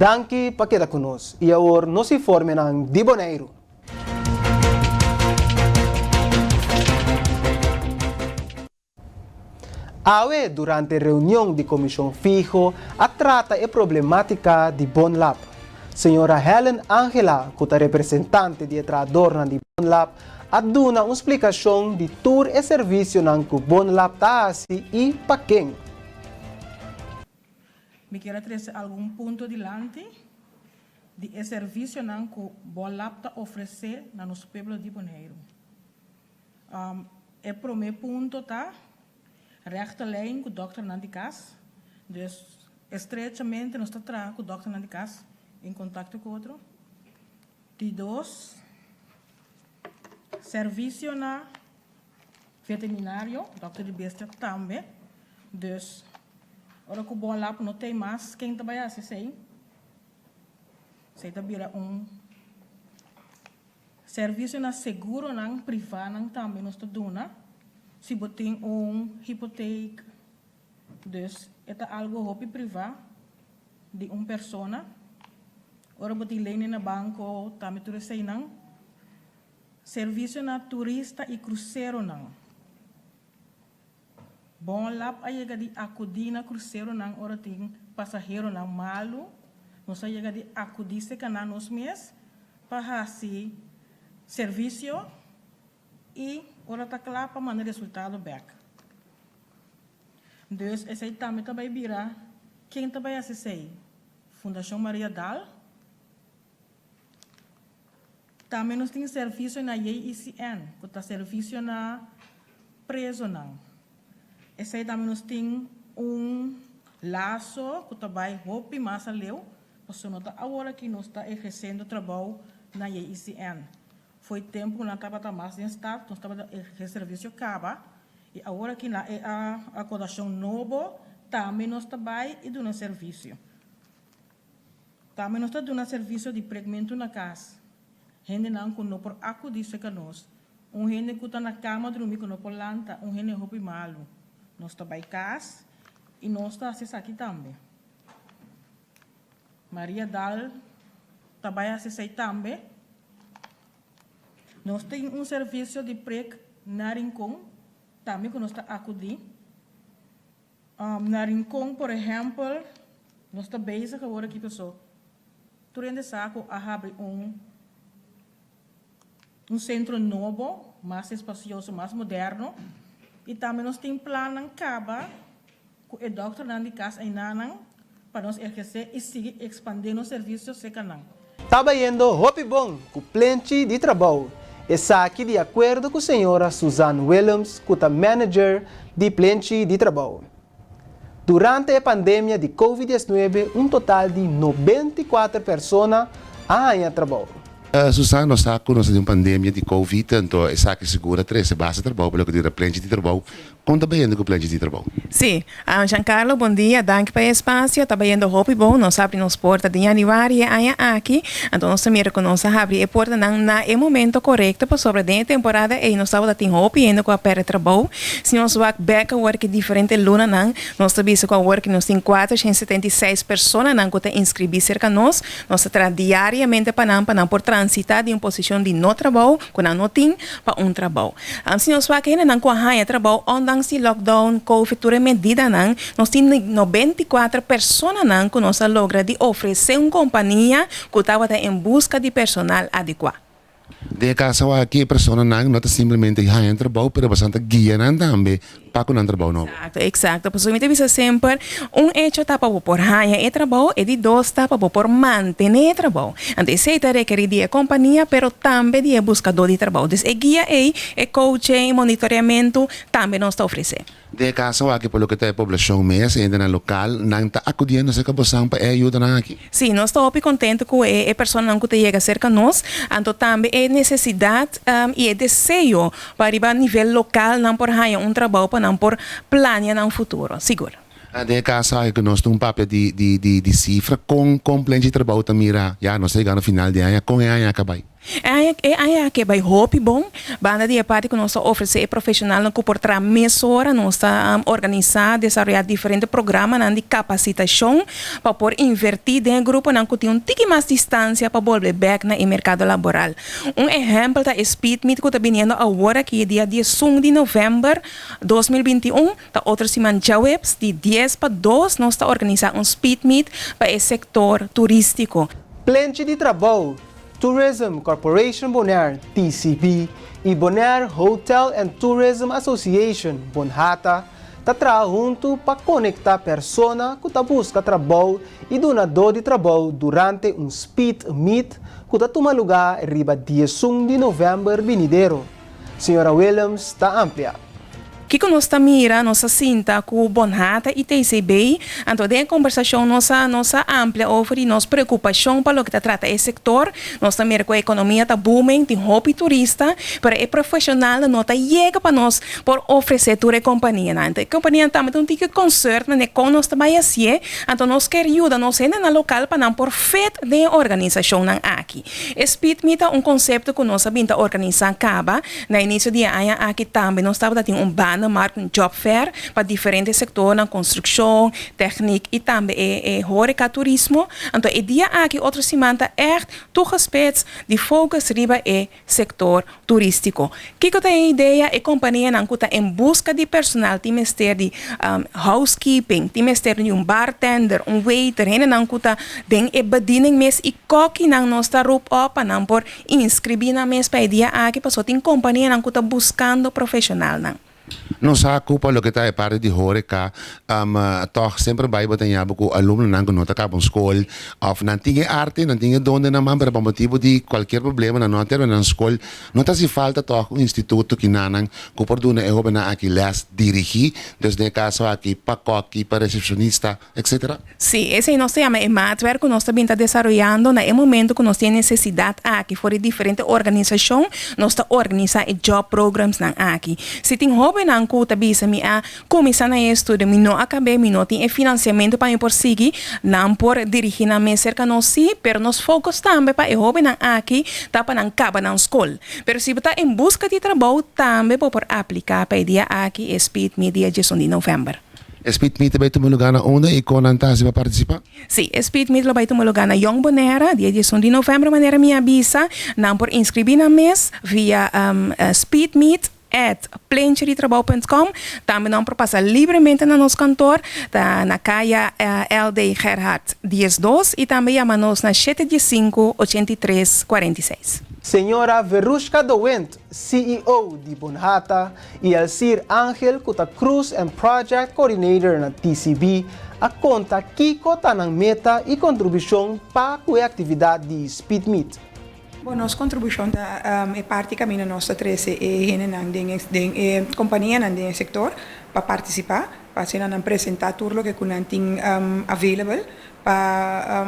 Danki pa keda ku nos i awor nos informenan di Boneiru. Awe durante reunion di Komishon Fiho a trata e problematika di Bonlab. Señora Helen Angela ku ta representante di e trahadornan di Bonlab a duna un splikashon di tur e servisionan ku Bonlab ta hasi i pa ken. Mi kier a trese algun punto dilanti di e servisionan ku Bonlab ta ofresé na nos pueblo di Boneiru. E promé punto ta rechte lijn ku dòkternan di kas. Dus estrechamente nos ta traha ku dòkternan di kas en kontakto ku otro. Di dos, servisio na veterinario, dòkter di bestia tambe. Dus ora ku bon lap no tei mas ken ta bai hasi esei, esei ta bira un. Servisio na seguronan privánan tambe nos ta duna si bo tin un hipoteek. Dus e ta algo hopi privá di un persona. Ora bo tin lening na banko tambe tur eseinan. Servisio na turista i kruseronan. Bon Lab a yega di akudí na kruseronan ora tin pasaheronan malu. Nos a yega di akudí serka nan nos mes pa hasi servisio i ora ta kla pa manda resultado bèk. Dus esei tambe ta bai bira ken ta bai hasi esei? Fundashon Maria Daal? Tambe nos tin servisio na JICN, ku ta servisio na prezonan. Esei tambe nos tin un laso ku ta bai hopi mas aleu, pasobra no ta awor aki nos ta ehersendo trabou na JICN. Fo'i tempu ku nan tabata mas den stad, nos tabata ehersé servisio kaba, i awor aki na e akodashon nobo tambe nos ta bai i duna servisio. Tambe nos ta duna servisio di prekmentu na kas. Hendenan ku no por akudí serka nos, un hende ku ta na kama drumí ku no por lanta, un hende hopi malu. Nos ta bai kas i nos ta hasi esaki tambe. Maria Dahl ta bai hasi esei tambe. Nos tin un servisio di prek na Rincon tambe ku nos ta akudí. Na Rincon por ehempel nos ta bezig awor aki paso tur hende sa cu a habri un un centro nobo mas espacioso mas moderno y tambe nos tin plannan caba cu e dokternan di cas einanan pa nos eherce y sigui expande nos servicio cerca nan. Ta bayendo hopi bon cu plenchi di trabou, esaki di acuerdo cu señora Suzanne Willems cu ta manager di plenchi di trabou. Durante e pandemia di Covid diesnuebe un total di 94 persona a haña trabou. Suzanne, nos sa cu nos ta den un pandemia di Covid, anto esaki sigur a trece basta trabou pa loke dura plenchi di trabou. Kon ta bayendo ku plenchi di trabou? Sí. Giancarlo, bon dia. Danki pa e espasio. Ta bayendo hopi bon. Nos a habri nos porta den januari e aña aki. Anto nos ta mira ku nos a habri e portanan na e momento korekto pasobra den e temporada ei nos tabata tin hopi hende ku a pèrdè trabou. Si nos wak bèk awor ki diferente lunanan, nos ta bisa ku awor ki nos tin 476 personanan ku ta inskribí serka nos. Nos ta traha diariamente pa nan pa nan por transitá di un posishon di no trabou ku nan no tin pa un trabou. Si nos wak hendenan ku a haña trabou ondanks di lockdown, covid, tur e medidanan, nos tin 94 personanan ku nos a logra di ofresé un kompania ku tabata en buska di personal adekuá. Den e kaso aki e personanan no ta simplemente haña trabou pero boso ta guia nan tambe pa ku nan trabou nobo. Eksakto, eksakto. Pasobra mi ta bisa semper, un echo ta pa bo por haña e trabou, e di dos ta pa bo por mantené e trabou. Anto esei ta rekerí di e kompania pero tambe di e buskadó di trabou. Dus e guia ei, e coaching, e monitoreamentu tambe nos ta ofresé. Den e kaso aki pa loke ta e poblashon mes, e hendenan lokal, nan ta akudiendo serka bosan pa e ayudanan aki? Sí, nos ta hopi kontentu ku e e personanan ku ta yega serka nos, anto tambe e nesesidat i e deseo pa riba nivel lokal nan por haña un trabou pa nan por plania nan futuro, sigur. Den e kaso aki ku nos ta un papia di di di di sifra, kon kon plenchi trabou ta mira? Ya nos ta yegando final di aña, kon e aña a bai? E aña aki a bai hopi bon. Banda di e parti ku nos ta ofresé e profeshonalnan ku por traha mesora, nos ta organisá, desaroyá diferente programanan di kapasitashon pa por invertí den e gruponan ku tin un tiki mas distansia pa bolbe bèk na e merkado laboral. Un ehèmpel ta e Speed Meet ku ta biniendo awor aki dia 11 di novèmber 2021, ta otro siman djaweps di 10 pa 2 nos ta organisá un Speed Meet pa e sektor turístiko. Plenchi di Trabou, Tourism Corporation Bonaire, TCB, i Bonaire Hotel and Tourism Association, Bonhata, ta traha huntu pa konektá persona ku ta buska trabou i dunadó di trabou durante un Speed Meet ku ta tuma lugá riba 11 di novèmber binidero. Señora Williams ta amplia. Kiko nos ta mira, nos a sinta ku Bonhata i TCB, anto den kombersashon nos a amplia over di nos preokupashon pa loke ta trata e sektor. Nos ta mira ku e ekonomia ta booming, tin hopi turista, pero e profeshonal no ta yega pa nos por ofresé tur e kompania. Anto e kompania tambe tin ku concern na kon nos ta bai hasié, anto nos ke yuda nos hende na lokal pa nan por fit den organisashon nan aki. E Speed Meet un konsepto ku nos a bin ta organisá kaba. Na inisio di aña aki tambe nos tabata tin un banenmarkt, un job fair pa diferente sektor na konstrukshon, téknika i tambe e horeca turismo. Anto e dia aki otro siman ta echt toegespitst di focus riba e sektor turístiko. Kiko ta e idea e kompania nan ku ta en buska di personal, tin mester di housekeeping, tin mester di un bartender, un waiter, hende nan ku ta den e bediening mes i koki nan nos ta roep op pa nan por inskribí nan mes pa e dia aki paso tin kompania nan ku ta buskando profeshonal nan. Nos sa ku pa loke ta e parti di horeca, toch semper bai bo ta yaba ku alumno nan ku no ta kaba un skol òf nan tin e arte, nan tin e don den nan man, pero pa motibu di kualkier problema nan no a terminá nan skol. No ta hasi falta toch un instituto ki nan ku por duna e hóbennan aki lès dirigí, dus den e kaso aki pa koki, pa resepshonista, etc. Sí, esei nos ta yama e maatwerk ku nos ta bin ta desaroyando na e momento ku nos tin nesesidat aki for di diferente organisashon, nos ta organisá e job programs nan aki. Si tin hóbennan ku ta bisa mi a kuminsá na e estudio, mi no a kab'é, mi no tin e finansiamentu pa mi por sigui, nan por dirigí nan mes serka nos sí, pero nos focus tambe pa e hóbennan aki ta pa nan kaba nan skol. Pero si bo ta en buska di trabou, tambe bo por apliká pa e dia aki e Speed Meet dia 11 di novèmber. Speed Meet bai tuma lugá na unda i kon nan ta hasi pa partisipá? Sí, Speed Meet lo bai tuma lugá na Jong Bonaire, dia 11 di novèmber, manera mi a bisa. Nan por inskribí nan mes via speedmeet@plenchiditrabou.com. Tambe nan por pasa libremente na nos kantor, ta na Kaya LD Gerhard 12 i tambe yama nos na 715 83 46. Señora Verushka Dowent, CEO di Bonhata, i Elsir Angel ku ta Cruise and Project Coordinator na TCB, a konta kiko ta nan meta i kontribushon pa ku e aktividat di Speed Meet. Bon, nos kontribushon ta e parti kaminda nos ta trese e hendenan den e kompanianan den sektor pa partisipá, pa asina nan presentá tur loke ku nan tin available pa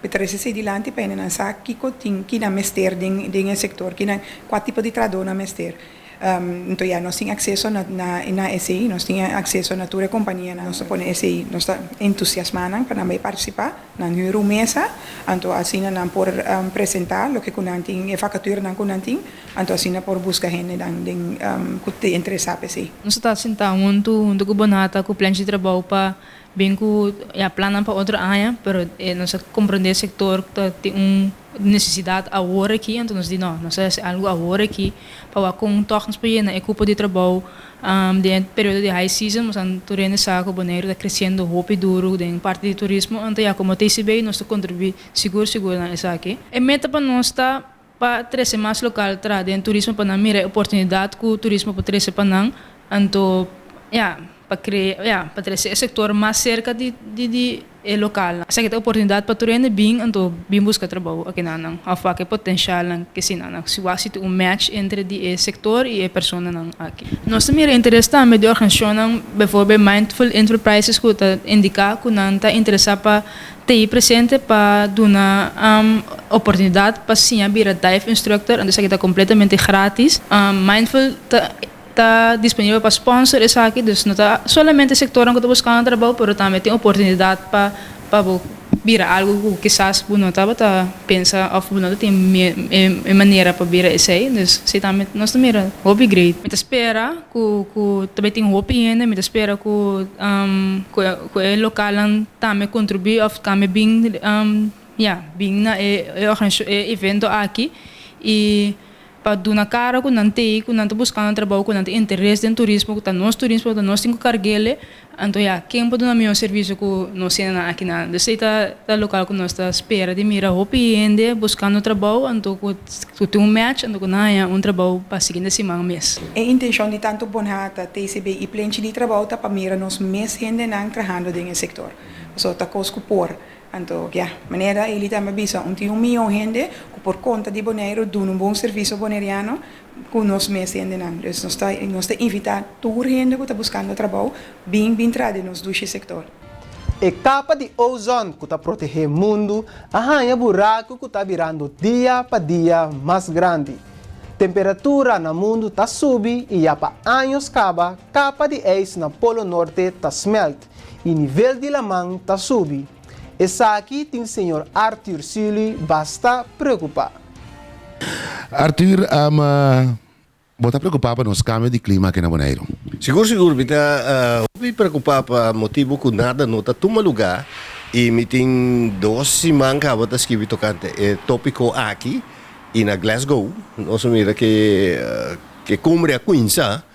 trese esei dilanti pa nan sa kiko tin ki nan mester den e sektor, ki nan kua tipo di trahadó nan mester. Anto ya nos tin akseso na esei, nos tin akseso na tur e kompania, nos ta pone esei, nos ta entusiasmá nan pa nan bai partisipá, nan huur un mesa, anto asina nan por presentá loke ku nan tin, e vakaturanan ku nan tin, anto asina por buska hende den ku ta interesá pa esei. Nos ta sintá huntu ku Bonhata ku Plenchi di Trabou pa bin ku ya plannan pa otro aña, pero nos a komprondé e sektor ta tin un nesesidat awor aki, anto nos di no, nos a hasi algu awor aki pa wak kon tòg nos por yena e kupo di trabou den e periodo di high season. Nos tur hende sa ku Boneiru ta kresiendo hopi duru den parti di turismo, anto ya komo TCB nos ta kontribuí sigur sigur na esaki. E meta pa nos ta pa trese mas lokal traha den turismo pa nan mira e oportunidat ku turismo por trese pa nan, anto ya pa krea ya pa trese e sektor mas serka di e lokal. Esaki ta oportunidat pa tur hende bin anto bin buska trabou akinan òf wak e potensialnan ke si nan si wak si tin un match entre di e sektor i e personanan aki. Nos ta mira interes tambe di organisashonnan, bijvoorbeeld Mindful Enterprises, ku ta indiká ku nan ta interesá pa ta presente pa duna oportunidat pa siña bira dive instructor, anto esaki ta kompletamente gratis. Mindful ta disponibel pa sponsor esaki, dus no ta solamente sektornan ku ta buskando trabou, pero tambe tin oportunidat pa bo. bira algu ku kisas bo no tabata pensa òf bo no ta tin e manera pa bira esei. Dus si tambe nos ta mira hopi great. Mi ta spera ku ku ta bai tin hopi hende, mi ta spera ku ku e lokalnan tambe kontribuí òf tambe bin ya bin na e e evento aki i Pa duna kara ku nan tei, ku nan ta buskando trabou, ku nan tin interes den turismo, ku ta nos turismo, ku ta nos tin ku karg'ele, anto ya, ken por duna mihó servisio ku nos hendenan akinan? Dus ei ta ta lokal ku nos ta spera di mira hopi hende buskando trabou, anto ku ku tin un match, anto ku nan haña un trabou pa siguiente siman mes. E intenshon di tantu Bonhata, TCB i Plenchi di Trabou ta pa mira nos mes hendenan trahando den e sektor. Pasobra ta kos ku por. Anto, ya, manera Eli tambe a bisa, un tin un miyon hende ku por konta di Boneiru duna un bon servisio boneriano ku nos mes hendenan. Dus nos ta nos ta invitá tur hende ku ta buskando trabou bin bin traha den nos dushi sektor. E kapa di ozon ku ta protehé mundu a haña buraku ku ta birando dia pa dia mas grandi. Temperatura na mundu ta subi i ya pa años kaba kapa di eis na Polo Norte ta smèlt. I nivel di laman ta subi. Esaki tin señor Arthur Sully basta preokupá. Arthur, bo ta preokupá pa nos kambio di klima aki na Boneiru? Sigur sigur mi ta hopi preokupá pa motibu ku nada no ta tuma lugá i mi tin dos siman kaba ta skibi tokante e topiko aki i na Glasgow nos a mira ke ke kumbre a kuinsa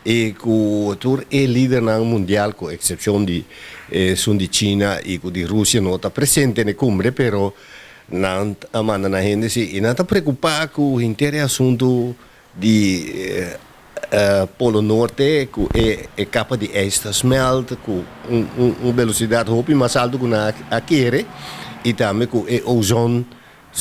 I ku tur e lidernan mundial, ku eksepshon di esun di China i ku di Rusia no ta presente na e kumbre, pero nan a manda nan hende si i nan ta preokupá ku henter e asuntu di Polo Norte, ku e kapa di ijs ta smelt ku un velosidat hopi mas altu ku nan a kere i tambe ku e ozon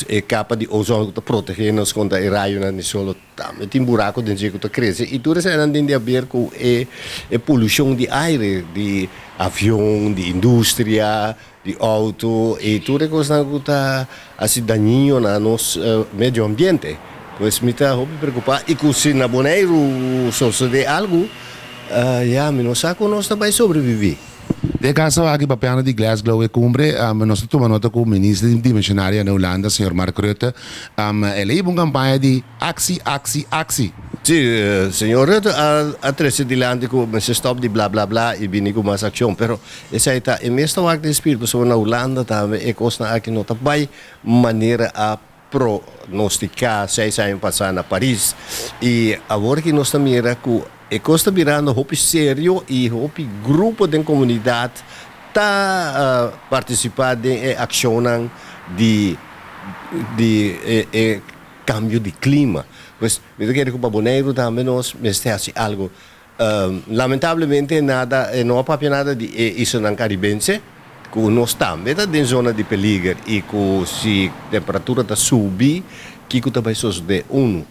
E kapa di ozon ku ta protegé nos kontra e rayonan di solo tambe tin buraku den dje ku ta krese i tur eseinan tin di haber ku e e polushon di aire di avion, di industria, di outo i tur e kosnan ku ta hasi dañino na nos medio ambiente. Pues mi ta hopi preokupá i ku si na Boneiru sosodé algu ya mi no sa kon nos ta bai sobreviví. Den e kaso aki papiando di Glasgow e kumbre, nos ta tuma nota ku Minister di Dimensionaria na Hulanda, señor Mark Rutte, el a hiba un kampaña di aksi, aksi, aksi. Sí, señor Rutte a trese dilanti ku mester stòp di bla bla bla i bini ku mas akshon, pero esei ta e mes ta wak den spiritu pasobra na Hulanda tambe e kosnan aki no ta bai manera a pronosticá seis aña pasá na Paris i awor ki nos ta mira ku e kos ta birando hopi serio i hopi grupo den komunidat ta partisipá den e akshonnan di di e kambio di klima. Pues mi ta kere ku pa Boneiru tambe nos mester hasi algu. Lamentablemente nada e no a papia nada di e islanan Karibense ku nos tambe ta den zona di peliger i ku si temperatura ta subi kiko ta bai sosode? Unu,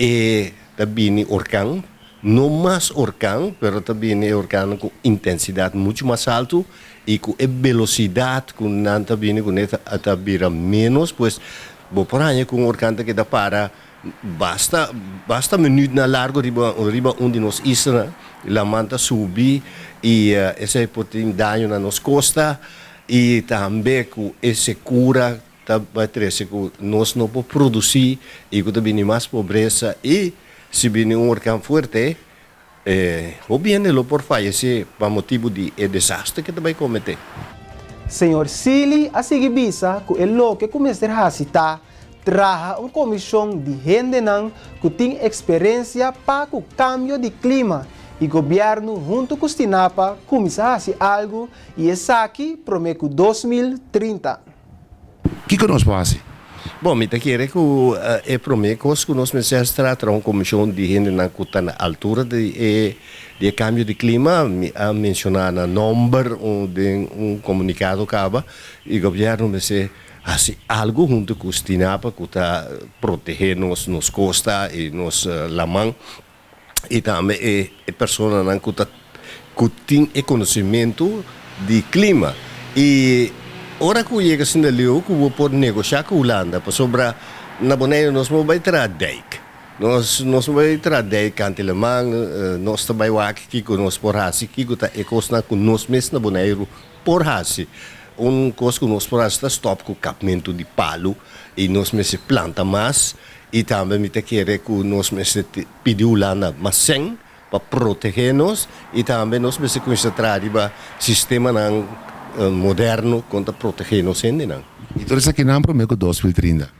e ta bini orkan, no mas orkan pero ta bini e orkannan ku intensidat muchu mas altu i ku e belosidat ku nan ta bini kuné ta bira ménos pues bo por haña ku un orkan ta keda para Basta basta minuutnan largo riba riba un di nos islanan, laman ta subi i esei por tin daño na nos kosta i tambe ku e sekura ta bai trese ku nos no por produsí i ku ta bini mas pobresa i si bini un orkan fuerte E hopi hende lo por fayesé pa motibu di e desaster ke ta bai kometé. Señor Sealy a sigui bisa ku e loke ku mester hasi ta traha un komishon di hendenan ku tin eksperensia pa ku kambio di klima i gobièrnu huntu ku Stinapa kuminsá hasi algu i esaki promé ku 2030. Kiko nos por hasi? Bon, mi ta kere ku e promé kos ku nos mester hasi ta un komishon di hendenan ku ta na altura di e di e kambio di klima. Mi a menshoná nan nòmber den un komunikado kaba i gobièrnu mester hasi algu huntu ku Stinapa ku ta protehé nos nos kosta i nos laman. i tambe e personanan ku ta ku tin e konosementu di klima. I ora ku yega asina leu ku bo por negoshá ku Hulanda pasobra na Boneiru nos no bai traha dijk. Nos nos no bai traha dijk kanti laman, nos ta bai wak kiko nos por hasi, kiko ta e kosnan ku nos mes na Boneiru por hasi. Un kos ku nos por hasi ta stòp ku kapmentu di palu i nos mester planta mas i tambe mi ta kere ku nos mester pidi Hulanda mas sèn pa protegé nos i tambe nos mester kuminsá traha riba sistemanan moderno kon ta protegé nos hendenan. I tur esakinan promé ku 2030?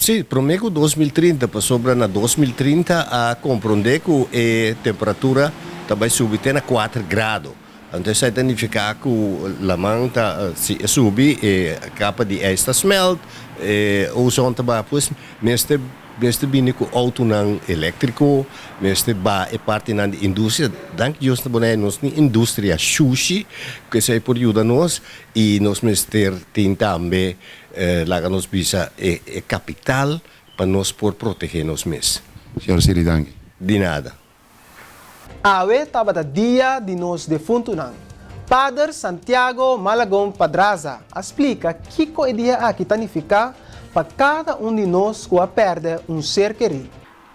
Sí, promé ku 2030, pasobra na 2030 a komprondé ku e temperatura ta bai subi te na kuater grado. Anto esei ta nifiká ku laman ta, si e subi, e kapa di ijs ta smelt, e ozon ta baha. Pues mester mester bini ku outonan eléktriko, mester baha e partinan di industria. Danki Dios na Bonaire nos tin industria shushi ku esei por yuda nos i nos mester tin tambe, laga nos bisa, e kapital pa nos por protegé nos mes. Señor Siri, danki. Di nada. Awe tabata dia di nos defuntunan. Pader Santiago Malagon Padraza a splika kiko e dia aki ta nifiká pa kada un di nos ku a pèrdè un ser kerí.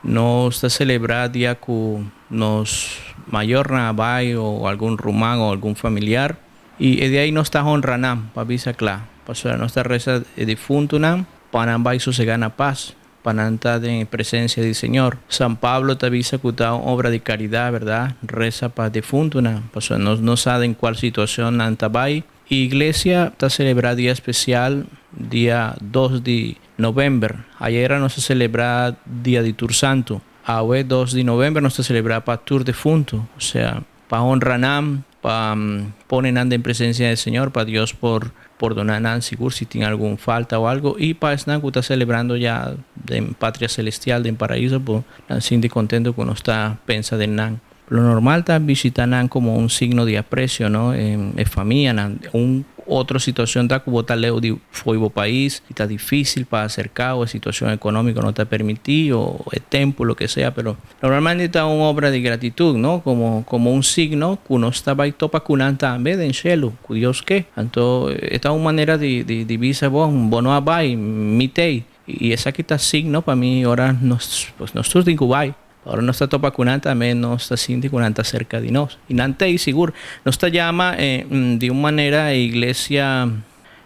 Nos ta selebrá dia ku nos mayornan a bai o algun ruman o algun familiar i e dia ei nos ta honra nan pa bisa kla pasobra nos ta resa e difuntunan pa nan bai sosegá na pas. Pa nan ta den e presencia di Señor. San Pablo ta bisa cu ta un obra di caridad, verdad? Reza pa defuntonan, pasobra nos no sa den cual situacion nan ta bay. Y Iglesia ta celebra dia especial dia 2 di november. Ayera nos a celebra dia di Tur Santo. Awe 2 di november nos ta celebra pa tur defunto, osea Pa honra nan, pa pone nan den presencia di Señor, pa Dios por pordona nan sigur si tin algun falta o algo, y pa esnan cu ta celebrando ya den patria celestial, den paraiso, por nan sinti contento cu nos ta pensa den nan. Lo normal ta bishita nan como un signo di aprecio, no? E famianan. Un otro situacion ta cu bo ta leu di fo'i bo pais y ta dificil pa acerca o e situacion economico no ta permiti o e tempo, lo que sea, pero Normalmente ta un obra di gratitud, no? Como, como un signo cu nos ta bay topa cu nan tambe den shelu, cu Dios ke. Anto, e ta un manera di, di, di bisa, bon, bo no a bay, mi t'ey. Y esaki ta signo pa mi ora nos, pues nos tur tin cu bay. Ora nos ta topa cu nan tambe nos ta sinti cu nan ta cerca di nos. Y nan t'ey sigur. Nos ta yama di un manera e iglesia,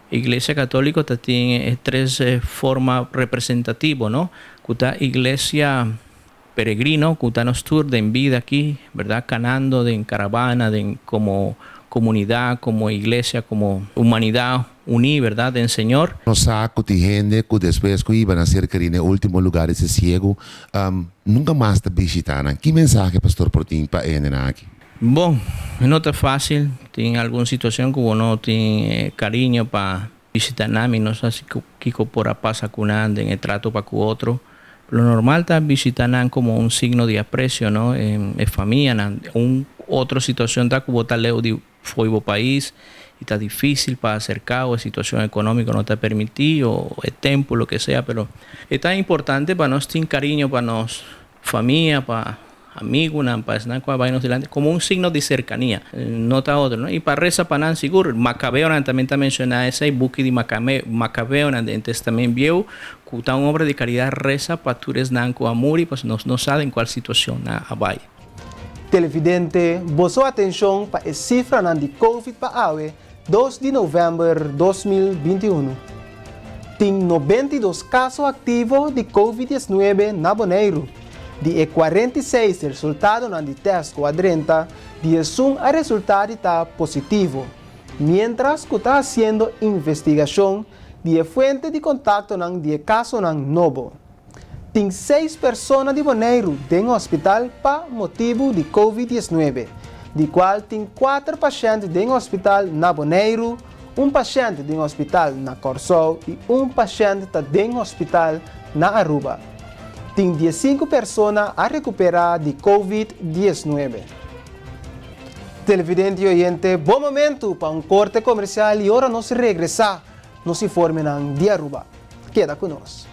Iglesia Catolico ta tin e tres forma representativo, no? Cu ta iglesia peregrino cu ta nos tur den bida aki, berdad, canando den caravana, den como comunidad, como iglesia, como humanidad uní, berdad, den Señor. Nos sa cu tin hende cu despues cu iba na ser kerí na e ultimo lugar di sosiego, nunca mas ta bishita nan. Ki mensahe pastor por tin pa e hendenan aki? Bon, no ta facil. Tin algun situacion cu bo no tin cariño pa Bishita nan, mi no sa si kiko por a pasa ku nan den e trato pa ku otro. Lo normal ta bishita nan komo un signo di apresio, no? E famianan. Un otro situacion ta ku bo ta leu di fo'i bo pais i ta dificil pa acerca o e situacion economico no ta permiti o e tempo, lo ke sea, pero e ta importante pa nos tin cariño pa nos famia, pa amigunan, pa esnan ku a bai nos dilanti, komo un signo di serkania. No ta otro, no? I pa resa pa nan sigur. Makabeonan tambe ta menshoná esei, buki di Makabeonan den Testament Bieu, ku ta un obra di karidat resa pa tur esnan ku a muri, pasobra nos no sa den kual situashon nan a bai. Televidente, boso atenshon pa e sifranan di Covid pa awe, 2 di novèmber 2021. Tin 92 kaso aktivo di Covid 19 na Boneiru. Di e 46 resultadonan di tèst ku a drenta, 11 a resultá di ta positivo, miéntras ku ta hasiendo investigashon di e fuente di kontaktonan di e kasonan nobo. Tin seis persona di Boneiru den hospital pa motibu di Covid 19, di kual tin kuater pashènt den hospital na Boneiru, un pashènt den hospital na Kòrsou i un pashènt ta den hospital na Aruba. Tin 15 persona a rekuperá di Covid 19. Televidente i oyente, bon momentu pa un korte komersial i ora nos regresá nos informenan di Aruba. Keda ku nos.